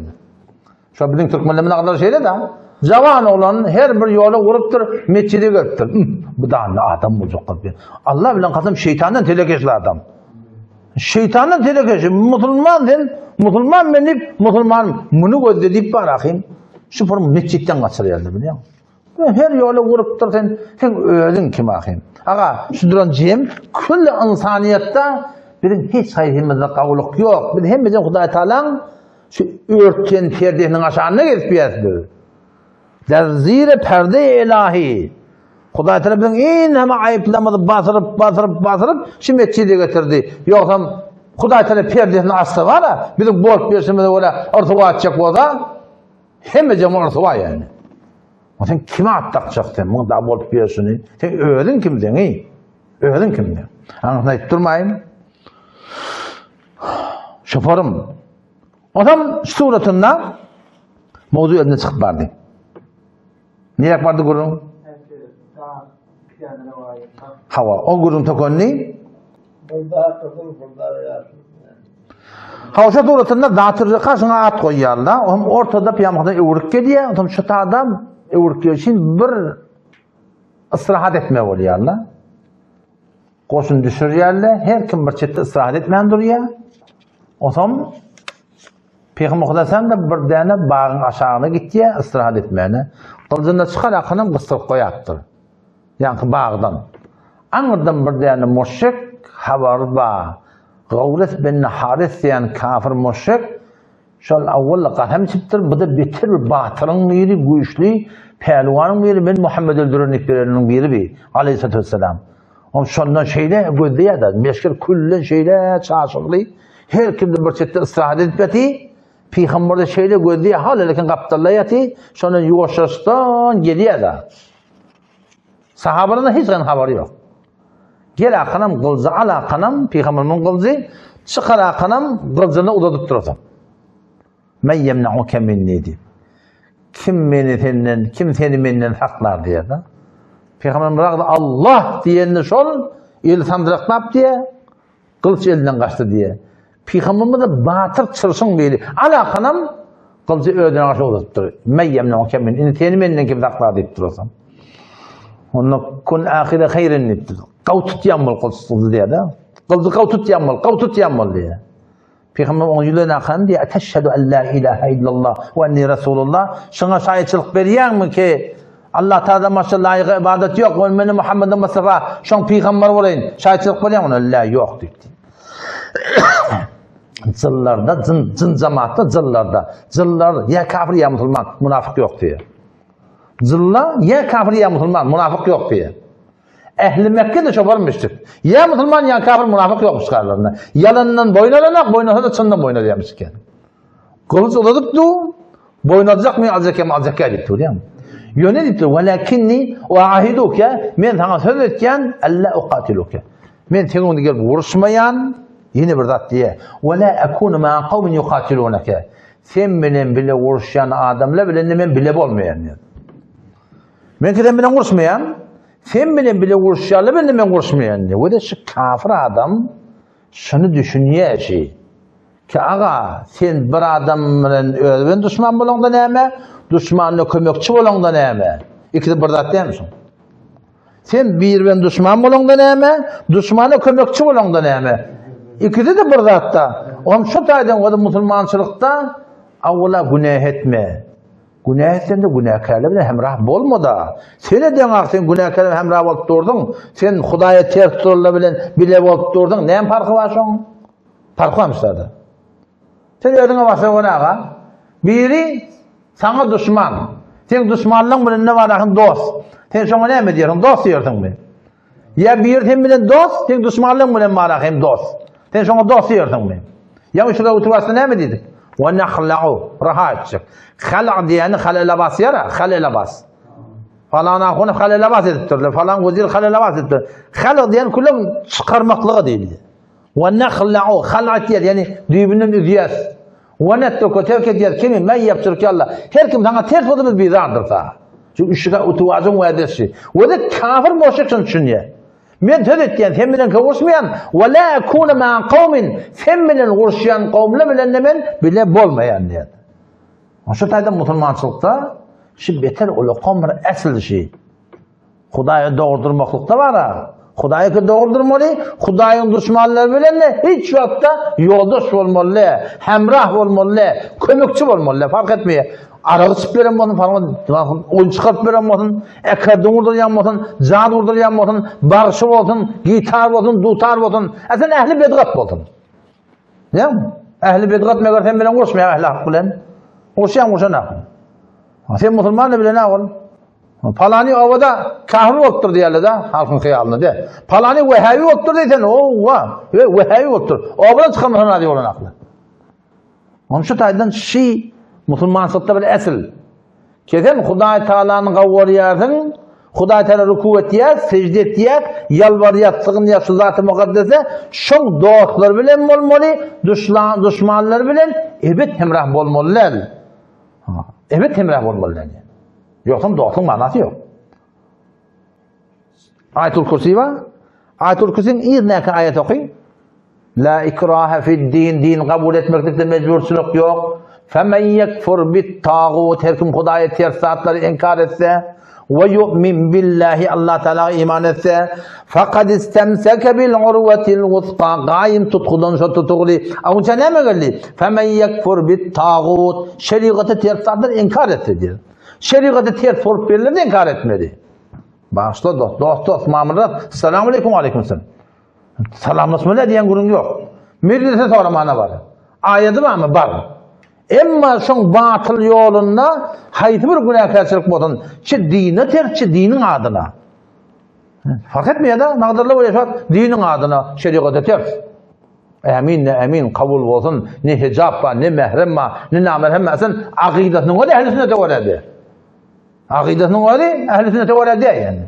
Şo biziň türkmenlerimiz agzalary şeýle-de. Jawan oglan her bir ýola urupdyr, metjide gelipdir. Bu da adam boljak diýip. Allah bilen kasam şeýtandan telekeşli adam. Şeýtandan telekeşi, musulman sen, musulman men diýip, musulman muny gözle diýip bar ahym. Şu bir metjitden gaçyrýarlar bilýäň. Her ýola urupdyr sen, sen özüň kim ahym? Aga, şu duran jem külli ynsanyýetde biziň hiç haýsymyzda gawulyk ýok. Biz hemmeden Hudaý Taalaň Şu örtgen perdesiniň aşagynda gezip ýörüs biz. Der zire perde ilahi. Hudaý Taala biziň iň hem aýyplarymyzy basyryp, basyryp, basyryp şu metjide getirdi. Ýogsam Hudaý Taala perdesini açsa bara, biziň bolup berşimize görä yrsywa etjek bolsa, hemme jema yrsywa ýani. O sen kime at dakjak sen, muň da bolup berşini? Sen özüň kimseň, ey? Özüň kimseň? Aňyrsyn aýdyp durmaýyn. Şoforym. Onam şu suratynda mowzu elinden çykyp bardy. Nirek bardy gürrüň? Hawa, o gürrüň tokendi. Hawa, şu suratynda Zatyr Ryka şuňa at goýýarlar. Ohm ortada pyýamyna öwrüp gelýär. Ohm şu adam öwrüp gelşin bir istirahat etme bolýarlar. Goşun düşürýärler, her kim bir çetde istirahat etmän durýar. Onsoň Pygamber Hudaýsan da bir däne bagyň aşagyna gitýär istirahat etmäne. Gylyjyny çykar akynam gysdyryp goýapdyr. Ýaňky bagdan. Aňyrdan bir däne muşrik habary bar. Gawres bin Haris diýen kafir muşrik Şol awwal gasam içipdir, bu-da beter bir batyryň biri, güýçli pälwanyň biri, men Muhammedi öldürerin diýip bereniniň biri bi, aleýhissalatu wessalam. Ol şondan şeýle gözleýär-de, leşger küllen şeýle çaşygly, her kimde bir çetde istirahat edip ýaty, pygamber-de şeýle gözleýär, hal-helekin gapdalda ýaty, şondan ýuwaşjadan gelýär-de. Sahabalaryň hiç hany habary ýok. Gel akanam gylyjy al akanam pygamberimiň gylyjy, çykar akanam gylyjyny uzadyp durasam. Men ýemnauke minni diýip. Kim meni senden, kim seni menden saklar diýýär-de. Pygamberimiz Allah diýende şol eli sandyraklap diýýär. Gylyç elinden gaçdy diýýär. Pygamberimiz batyr çyrşyň biri. Alakanam gylyjy özüne garşy uzadypdyr. Meýemne kemin. Indi seni menden kim saklar diýip durasam. Onda kun ahire haýrin diýipdir. Gaw tutýan bol gylyç diýýär-de. Gylyjy gaw tutýan bol, gaw tutýan bol diýýär. Pygamber oňa ýüzlen akan diýýär, Eteşhedü en la ilahe illallah we enni Resulullah. Şuňa şaýatçylyk berýäňmi ki, Allah Taaladan başga laýyk ybadat ýok we men Muhammed Mustafa şoň pygamberi bolaýyn. Şaýatçylyk berýäňmi? Ona la ýok diýipdi. Jyllarda, jyn, jyn jemaatda jyllarda, jyllar ýa kafir ýa musulman, munafyk ýok diýýär. Jylla ýa kafir ýa musulman, munafyk ýok diýýär. Ähli Mekge-de şo barmyşdyk. Ýa musulman ýa kafir munafyk ýokmuş aralarynda. Ýalandan boýun alanak, boýun alsa-da çyndan boýun alýarmyş eken. Gylyç uzadyp dur, boýun aljakmy, aljak ýa aljak ýa diýip dur ýa. Ýöne diýipdir, walakinni uahiduke, men saňa söz etýän, alla uqatiluke. Men seň öňüňde gelip uruşmaýan, ýene bir zat diýýär. Wala akunu ma qawmin yuqatilunaka. Sen bilen bile uruşýan adamlar bilen men bile bolmaýan diýýär. Men sen bilen uruşmaýan, sen bilen bile uruşýanlar bilen men uruşmaýan diýýär. We-de şu kafir adam şuny düşünýär şi. Ki aga, sen bir adam bilen özi bilen duşman bolaňda näme, duşmanyna kömekçi bolaňda näme? Ikisi bir zat dälmi şuň? Sen bir bilen duşman bolaňda näme, duşmana kömekçi bolaňda näme? Ikisi-de bir zatda. Onuň şu taýdan o musulmançylykda awwala günäh etme. Günäh etseň-de günäkärler bilen hemrah bolma-da. Sen edeňak sen günäkärler bilen hemrah bolup durduň. Sen Hudaýa ters duranlar bilen bile bolup durduň. Näme parhy bar şoň? Parhy barmyş zada. Sen özüňe başa gör aga. Biri saňa duşman. Seň duşmanlaň bilen ne bar dost. Sen şoňa näme diýersiň? Dost diýersiňmi? Ýa biri sen bilen dost, seň duşmanlaň bilen bar hem dost. Sen şoňa dost diýersiňmi? Ýa şurada oturyp aslynda näme diýdik? Wa nahla'u, raha etjek. Hala diýeni halala basýar, halala bas. Falan ahuny halala bas edipdirler, falan wezir halala bas edipdir. Hala diýen külüm çykarmaklyga diýildi. Wa nahla'u, hala diýer, ýani düýbünden üzýäs. Wa netruku terk edýär kimi men ýapjyryk ýalla. Her kim saňa ters bolsa biz bizardyr saňa. Şu üşüge utuwajyň wädesi. We de kafir moşrik şuny düşünýär. Men söz etýän, sen bilen uruşmaýan, we la akuna ma qawmin, sen bilen uruşýan kowumlar bilen de men bile bolmaýan diýär. Şu taýda musulmançylykda şu beter ulakan bir esl şi. Hudaýa dogry durmaklykda bar-a. Hudaýa ki dogry durmaly, Hudaýyň duşmanlary bilen-de hiç wagtda ýoldaş bolmaly däl, hemrah bolmaly däl, kömekçi bolmaly däl, fark etmeýär. Arak içip beren bolsun, fark oýun çykaryp beren bolsun, ekerdin urdurýan bolsun, jaz urdurýan bolsun, bagşy bolsun, gitar bolsun, dutar bolsun, äsen ähli bedgat bolsun. Näme? Ähli bedgat meger sen bilen uruşmaýar ähli hak bilen. Uruşýan urşanak. Sen musulman da bilen ol. Palany obada kafir bolupdyr diýerler-de, halkyň hyýalynda de. Palany wehhabi bolupdyr diýsen, owa, we wehhabi bolupdyr. Obadan çykamysan razy bolan akly. Onuň şu taýdan şi musulmançylykda bir esl. Kesen Hudaý Taalany gawwarýarsyň, Hudaý Taala ruku etýär, sejde etýär, ýalbarýar, sygynýar şu zaty mukaddese, şoň dostlar bilen bolmaly, duşlan duşmanlar bilen ebet hemrah bolmaly däl. Ebet hemrah bolmaly däl. Ýogsam dostlugyň manasy ýok. Aýatul Kürsi bar. Aýatul Kürsiniň yzyndaky aýat oky. La ikraha fid din, din kabul etmeklikde mejburçylyk ýok. Femen yekfur bit tagut, her kim Hudaýa ters zatlary inkar etse, we yu'min billahi Allah Taala iman etse, faqad istemseke bil urwatil wusqa, gaýym tutgudan şo tutugly. Agunça näme geldi? Femen yekfur bit tagut, şerigata ters zatlary inkar etse diýär. Şerigata ters bolup berlende inkar etmeli. Bagyşla dost, dost, dost, mamyrat. Salam aleyküm, aleyküm selam. Salamlaşmaly diýen gürrüň ýok. Mejlise soramana bar. Aýady barmy? Bar. Emma şoň batyl ýolunda haýsy bir günäkärçilik bolsun, çi dine ters, çi diniň adyna. Fark etmeýär-de, nagdarlar bolýar şu wagt diniň adyna, şerigata ters. Ämin ne ämin kabul bolsun, ne hijap bar, ne mährem bar, ne namerhem bar. Sen akydasynyň özi ähli sünnete görä däl. Akydasynyň özi ähli sünnete görä däl ýani.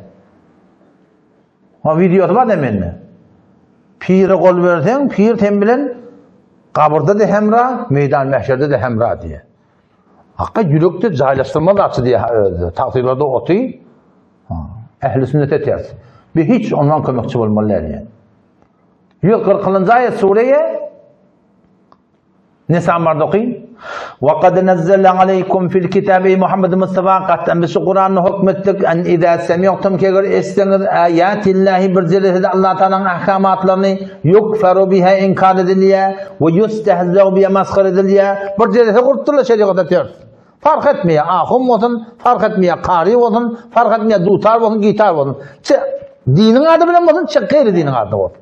Ha wideosy bar da mende. Pire gol berseň, pir sen bilen gabyrda da hemra, meýdan mähşerde de hemra diýe. Hakka ýürekde jaýlaşdyrma zatçy diýe ha özde. Tagsylarda oty. Ha, ähli sünnete ters. Bir hiç ondan kömekçi bolmaly däl ýani. 140-njy aýat sureýe Nisa barda oky. Wa kad nazzala aleykum fil kitabi Ey Muhammed Mustafa gatdan biz şu Kur'an'y hükmetdik en iza semi'tum keger eşitseňiz ayatillahi bir jelesede Allah Taala'nın ahkamatlaryny yukfaru biha inkar edilýär we yustehza'u biha masgara edilýär. Bir jelese gurupdyrlar şerigatda ters. Fark etmeýär ahun bolsun, fark etmeýär kary bolsun, fark etmeýär dutar bolsun, gitar bolsun. Çe diniň ady bilen bolsun, çe gaýry diniň ady bolsun.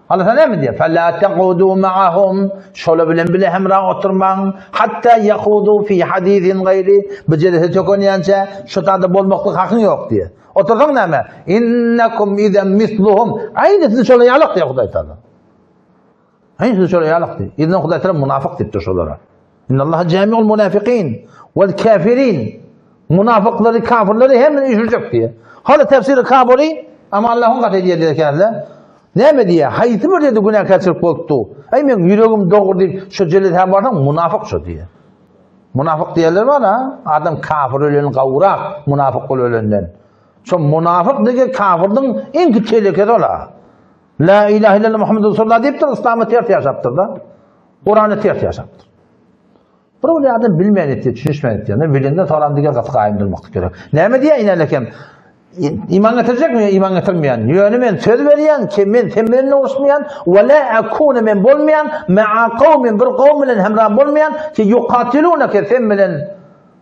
Allah Taala näme diýýär? Fela taqudu ma'ahum. Şola bilen bile hemra oturmaň. Hatta yahudu fi hadisin gaýri. Bu jelese tökenýänçä şu tada bolmaklyk hakyň ýok diýýär. Otursaň näme? Innekum izen misluhum. Aýny siz şolar ýalak diýýär Hudaý Taala. Aýny siz şolar ýalak diýýär. Yzyndan Hudaý Taala munafyk diýipdir şolara. Innallaha jami'ul munafiqin wal kafirin. Munafyklary, kafirleri hemmesini üýşürjek diýýär. Hala tefsiri Kabuli, ama Allahyň gaty edýär diýýär käbirler. Näme diýýär? Haýsy bir ýerde günäkärçilik bolupdy? Aý meň ýüregim dogry diýip, şo jelesä barsaň munafyk şo diýýär. Munafyk diýenler bar ha, adam kafir ölen gowrak munafyk bolup ölenden. Şo munafyk diýen kafirdiň iň kiçi telekesi ola. La ilahe illallah Muhammedur Resulullah diýipdir, Yslama ters ýaşapdyr-da. Kurana ters ýaşapdyr. Bir ol adam bilmän etdi, düşünişmän etdi. Ne bilenden soran diýen gaty gaýym durmak gerek. Näme diýýär inelekem? Iman getirjekmi ýa iman getirmeýän? Ýöne men söz berýän ki, men sen bilen uruşmaýan, we la akuna men bolmaýan, ma'a kawmin bir kowum bilen hemra bolmaýan, ki yukatilunake sen bilen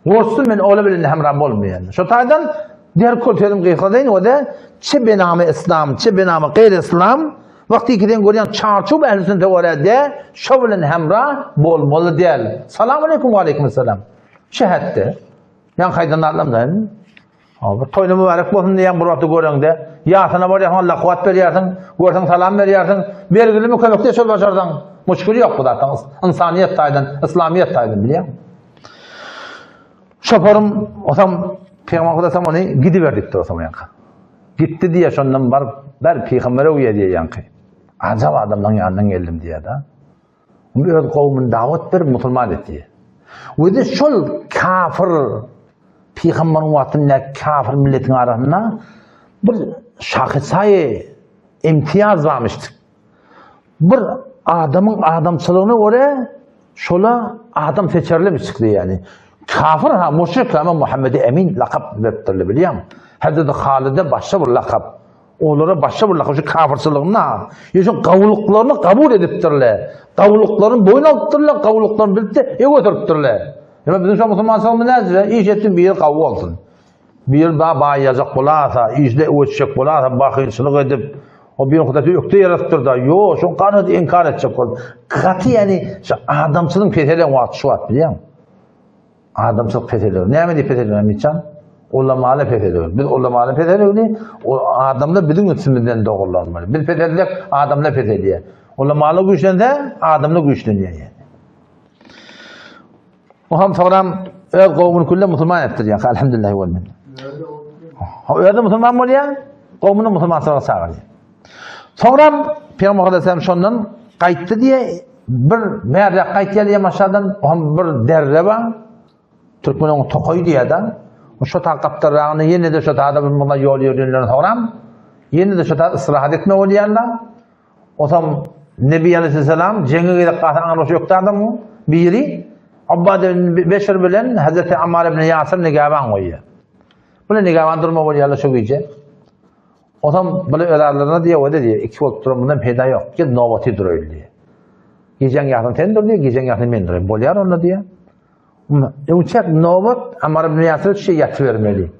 uruşsun men ola bilen hemra bolmaýan. Şo taýdan derkul sözüm gysgadaýyn we de çi benamy islam, çi benamy gaýry islam, wagty ki sen görýän çarçuw ähli sünnete görä de şo bilen hemra bolmaly däl. Salam aleýkum we aleýkum salam. Şähetde. Ýa haýdan adamdan. Bir toýuna mübarek bolsun diýýäň bir wagty göreňde. Ýasyna barýarsyň, Allah kuwwat berýärsiň, görseň salam berýärsiň. Bergilimi kömekde şol başarsaň, muşkil ýok bu zatdan. Ynsanyýet taýdan, yslamyýet taýdan bilýäňmi? Şoparym osam Pygamber Hudasam ony gidiber diýipdir osam ýaňky. Gitdi diýýär, şondan baryp ber pygambere uýa diýýär ýaňky. Ajap adamlaryň ýanyndan geldim diýýär-de. Öz kowumyny dawat berip musulman etdi. We-de şol kafir pygamberiň wagtynda kafir milletiň arasynda bir şahysaýy imtiýaz barmyşdy. Bir adamyň adamçylygyna görä şola adam seçerlemiş çykdy ýani. Kafir ha müşrik ama Muhammedi Emin lakap beripdirler bilýäňmi? Hazreti Halide başga bir lakap. Olara başga bir lakap şu kafirçilygynda ýa şu gawulyklaryny kabul edipdirler. Gawulyklaryny boýun alypdyrlar, gawulyklaryny bilip-de e göteripdirler. Ýa biziň şu musulmançylygymyz näce? Iş etsin biri gawy bolsun. Biri da baýajak bolasa, işde öçjek bolasa, bahylçylyk edip, o bir hudaýy ökde ýaratypdyr-da. Ýo, şo gaty inkar etjek bolup. Gaty ýani şu adamçylygyň peselen wagty şu wagt bilýäňmi? Adamçylyk peseliyor. Näme diýip peseliyor Amitjan? Ulamaly peseliyor. Biz ulamaly peseligini o adamlar biziň üstümizden dogrulanmaly. Biz peselsek adamlar peselýär. Ulamaly güýçlense adamlar güýçlenýär yani. O hem soňram öz gowumyny külle musulman etdirýär. Elhamdülillah wal minne. Ha özi musulman bolýar, gowumyny musulmançylyga çagyrýar. Soňram Peygamber Aleyhisselam şondan gaýtdy diýe bir bärräk gaýtýar diýe maşadan, hem bir derre bar. Türkmen oňa tokaý diýýär-de. Şo ta gapdalragyny ýene-de şo tada bir muňa ýol ýörenden soňram ýene-de şo ta istirahat etme bolýarlar. Osam Nebi Aleyhisselam jeňe gezek galsa aňrybaş ökde adamyň biri Abbad ibn Beşir bilen Hazreti Ammar ibn Ýasir nigaban goýýar. Bular nigaban durma bolýarlar şo gije. Osam bular öz aralarynda diýýär, wede diýýär, iki bolup duran mundan peýda ýok. Gel nobaty duraýly diýýär. Gijäň ýasyny sen dur diýýär, gijäň ýasyny men duraýyn. Bolýar onda diýýär. Öňçäk nobat Ammar ibn Ýasir düşe ýatybermeli.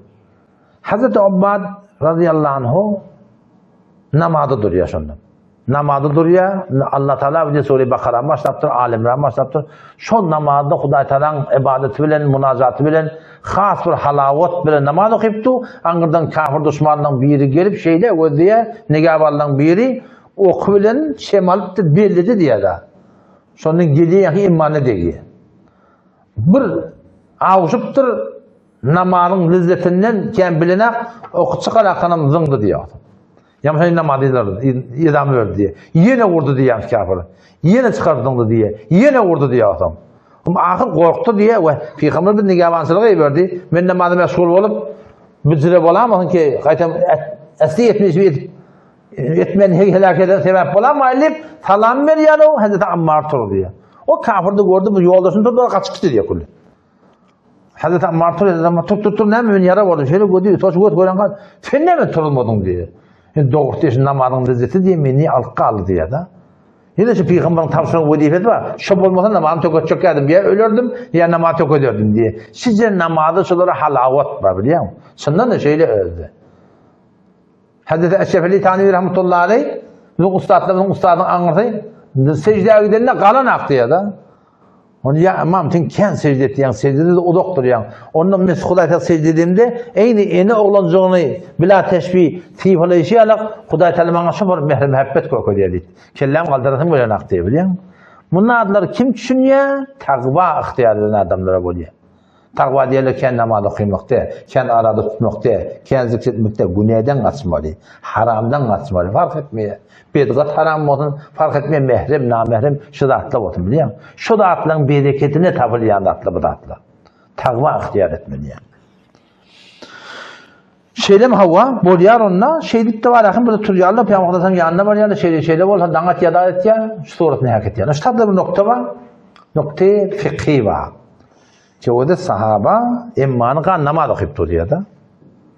Hazreti Abbad radiyallahu anhu namaza durýar şonda. Namaza durýar, Allah Taala bize sure Bakara başlapdyr, Al Imran başlapdyr. Şol namazda Hudaý Taalaň ibadaty bilen, munajaty bilen has bir halawat bilen namaz okypdy. Aňyrdan kafir duşmanlaryň biri gelip şeýle gözleýär, nigabanlaryň biri oky bilen şem alypdy, bellidi diýýär. Şondan gelýär ýa imana degýär. Bir awuşypdyr, namazyň lezzetinden kän bilenak, oky çykar akanam zyňdy diýýär. Ýa sen namaz yzam berdi diýe. Ýene urdy diýýär kafir. Ýene çykardyňdy diýe. Ýene urdy diýýär soň. Ahyr gorkdy diýe we pygamber bir nigabançylyk eýberdi. Men namaza meşgul bolup büjre bolamasyn ki gaýtam äsli etmişimi edip etmen helak eden sebäp bolamaýyn diýip salam berýär o Hazreti Ammar turdy diýe. O kafir de gördi bu ýoldaşyny turdy gaçyp gitdi diýe kulli. Hazreti Ammar tur, Hazreti Ammar tur, tur, tur, näme men ýara boldum, şeýle gödi, toş göz gören gal, sen näme turulmadyň diýýär. Sen dogrusu diýýär, şu namazyň lezzeti diýýär, meni alyp galdy diýýär da. Ýene şu pygamberiň tabşyran wezipesi bar. Şo bolmasa namazymy töketjek ýadim, ýa ölerdim, ýa namaz tökederdim diýýär. Şije namazda şolara halawat bar bilýäňmi? Çyndan-da şeýle özde. Hazreti Eşref Ali Tanewi rahmetullahi aleyh, biziň ussatlarymyzyň ussadynyň aňyrsy, seždä gidende galan ak diýýär da. Ony ýa ymam sen kän sejde etýäň, sejdede-de uzak durýaň. Onda men Hudaý Tagala sejde edemde, eýni ene oglanjygyny bila teşbih sypalaýşy ýalak, Hudaý Tagala maňa şo bir mähir-mähebbet görkezýär diýdi. Kelläm galdyrasym gelenok diýýär, bilýäňmi? Bu zatlar kim düşünýär? Takwa ygtyýar eden adamlara bolýar. Takwa diýerler kän namaz okamak däl, kän araza tutmak däl, kän zikr etmek däl, günäden gaçmaly, haramdan gaçmaly, fark etmeýär. Bedgat haram bolsun, fark etmeýär, mährem, namährem şu zatlar bolsun, bilýäňmi? Şu zatlaryň bereketine tapylýan zatlar bu zatlar. Takwa ygtyýar etmeli ýa. Şeýlemi hawa, bolýar onda, şeýdip-de barahym bir turýarlar, Pygamber Hudaýyň ýanyna barýarlar, şeýle şeýle bolsa daň atýar, daň etýär, şu suratyny häk etýär. Şu taýda bir nokta bar. Nokta fikhi bar. Çöwede sahaba emmany gan namaz okyp durýar-da.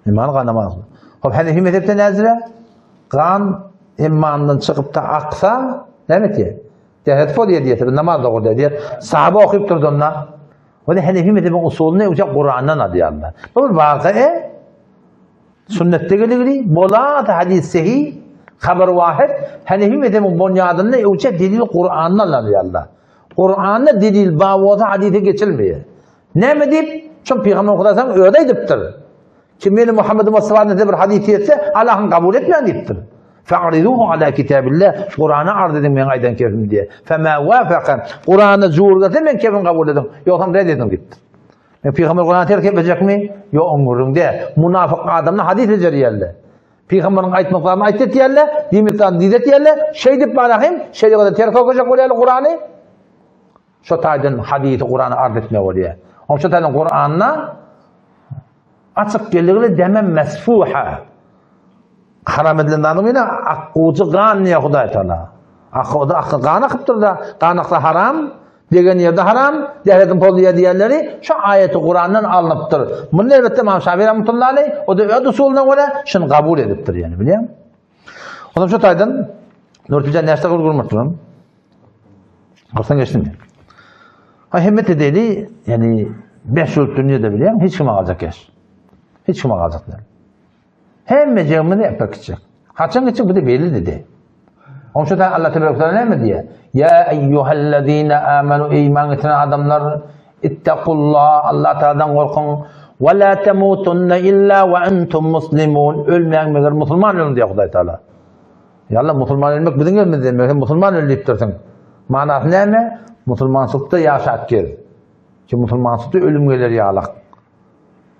Emmany gan namaz. Hop, Hanefi mezhepde näzire? Gan emmandan çykyp da aksa, näme etýär? Dähet bolýar diýýär, namaz dogry diýýär. Sahaba okyp durdy onda. O da Hanefi mezhebiň usulyny öňçe Kurandan alýarlar. Bu bir waka sünnetde geligli, bola da hadis sahih, habar wahid, Hanefi mezhebiň bunýadynda öňçe delil Kurandan alýarlar. Kuranda delil bar bolsa hadise geçilmeýär. Näme diýip? Şol Pygamber Hudaýdan özi aýdypdyr. Kim meni Muhammed Mustafa bir hadis ýetse, Allah'ın kabul etmän diýipdir. Fa'riduhu ala kitabillah. Kur'ana arz ediň men aýdan kefim diýe. Fema wafaqa. Kur'ana jurgasa men kefim kabul ediň. Ýogsam red ediň diýipdir. Men Pygamber Kur'any terk etmejekmi? Ýok, oň gürrüňde. Munafyk adamlar hadis bejerýärler. Pygamberiň aýtmak zadyny aýt etýärler, diýmek zadyny diýdet diýerler. Şeýdip barahym, şeýle terk okajak bolýarlar Kur'any. Şo taýdan hadysy Kur'any arz etmek bolýar. Oň şo taýdan Kur'anda açyk geldigini demem mesfuha. Haram edilen zadyň ýene akgujy gan diýýär Hudaý Taala. Akgujy akgy gan akypdyr da, gan aksa haram, degen ýerde haram, dähretin pozulýar diýenleri şu aýaty Kurandan alnypdyr. Muny elbetde Imam Şafi rahmetullahi aleyh o da öz usulyna görä şuny kabul edipdir ýani bilýäňmi? Ondan şu taýdan Nurtijan näçe gurgurmuşdyr? Kyrkdan geçdimi? Ha hemmet edeli, ýani 5 ýyl dünýede bilýäň, hiç kime galjak ýaş. Hiç kime galjak däl. Hemmejigimizi epek gitjek. Haçan gitjek bu da belli dedi. Onuň üçin Allah tebaraka taala näme diýýär? Ya eyyuhellezine amanu iman getiren adamlar ittaqullah Allah taaladan gorkuň we la tamutunna illa we entum muslimun. Ölmäň meger musulman ölüň diýýär Hudaý taala. Ya Allah musulman ölmek biziň elimizde, sen musulman öl diýipdirsiň. Manasy näme? Musulmançylykda ýaşap gez. Ki musulmançylykda ölüm geler ýalak.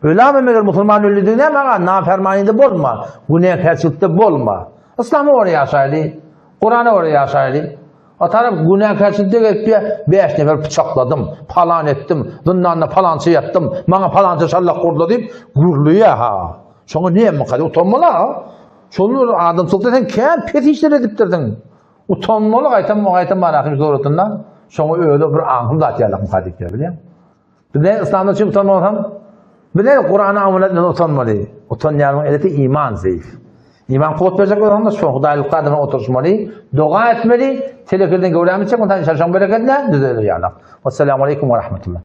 Ölame meger musulman öldi näme aga nafermanide bolma, günäkärçilikde bolma. Yslama görä ýaşaýly, Kurana görä ýaşaýly. O tarap günäkärçilikde gelip diýä, 5 nefer pyçakladym, palan etdim, zyndanda palança ýatdym, maňa palança şallak gurdy diýip gürleýär ha. Şoňa näme mukaddes utanmaly ha. Şol bir adamçylykda sen kän pes işler edipdirsiň. Utanmaly gaýtam gaýtam barahym suratynda şoňa özi bir aňsız zat ýalak mukaddes bilýäň. Biz näme yslamdan çykyp utanmasam, biz näme Kur'ana amal etmeden utanmaly? Utanýanyň eleti iman zeýif. İman kuwwat berjek bolanda şu Hudaýlykda adama oturyşmaly, doga etmeli, telekelden göwrämi çek, ondan şoň berekedine düzeler ýalak. Wassalamu aleýkum we rahmetullah.